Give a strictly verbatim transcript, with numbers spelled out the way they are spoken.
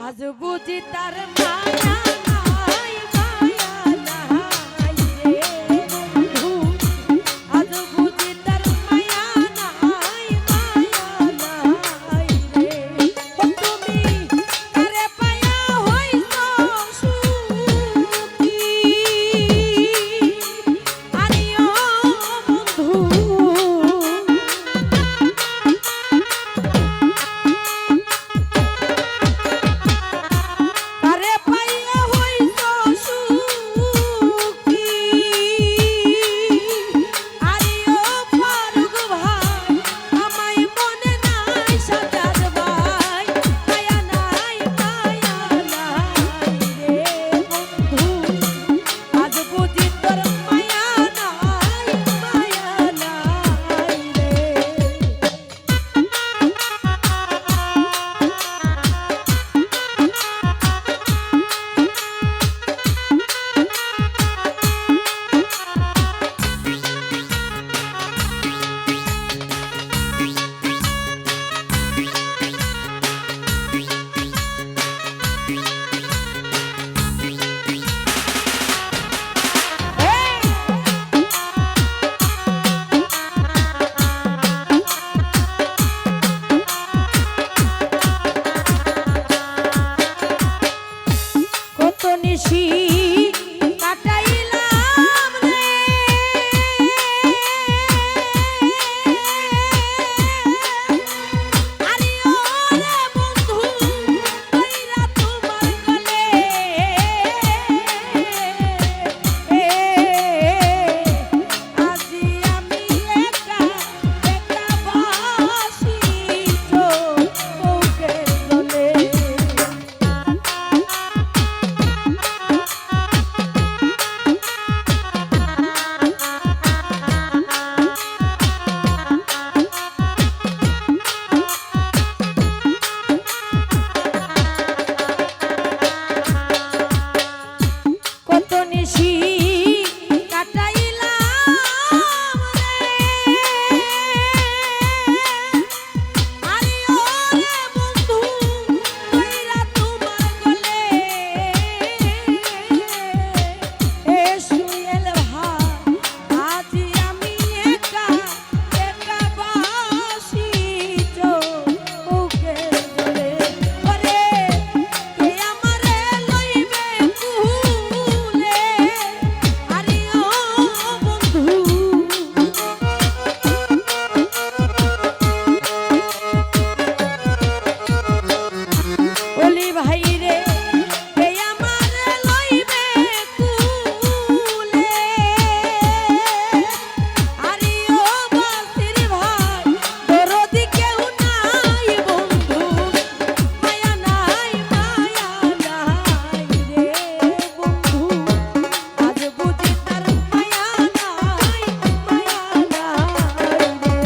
আজ বুঝি তার মায়া নাই, মায়া নাই রে বন্ধু। আজ বুঝি তার মায়া নাই, মায়া নাই রে। ও তুমি কারে পাইয়া হইছো সুখী? আরে ও বন্ধু, কারে পাইয়া হইছো সুখী? আরে ও ফারুক ভাই, আমায় মনে নাই সাজাদ ভাই, মায়া নাই, মায়া নাই রে বন্ধু। আজ বুঝি তোর মায়া নাই, মায়া নাই রে। কত নিশি কাটাইলাম রে। আরে ও রে বন্ধু, কইরা তোমার গলে। আজি আমি একা, একা বাসি চোখের জলে। কত নিশি কাটাইলাম রে। আরে ও রে বন্ধু, কইরা তোমার গলে। এ সুয়েল ভাই, আজি আমি একা, একা বাসি চোখের জলে। ওরে, কে আমারে লইবে কুলে? আরে ও বন্ধু, অলি ভাই রে, কে আমারে লইবে কুলে? আরে ও বাসির ভাই, দরদি কেউ নাই বন্ধু, মায়া নাই, মায়া নাই রে বন্ধু। আজ বুঝি তার মায়া নাই, মায়া নাই রে।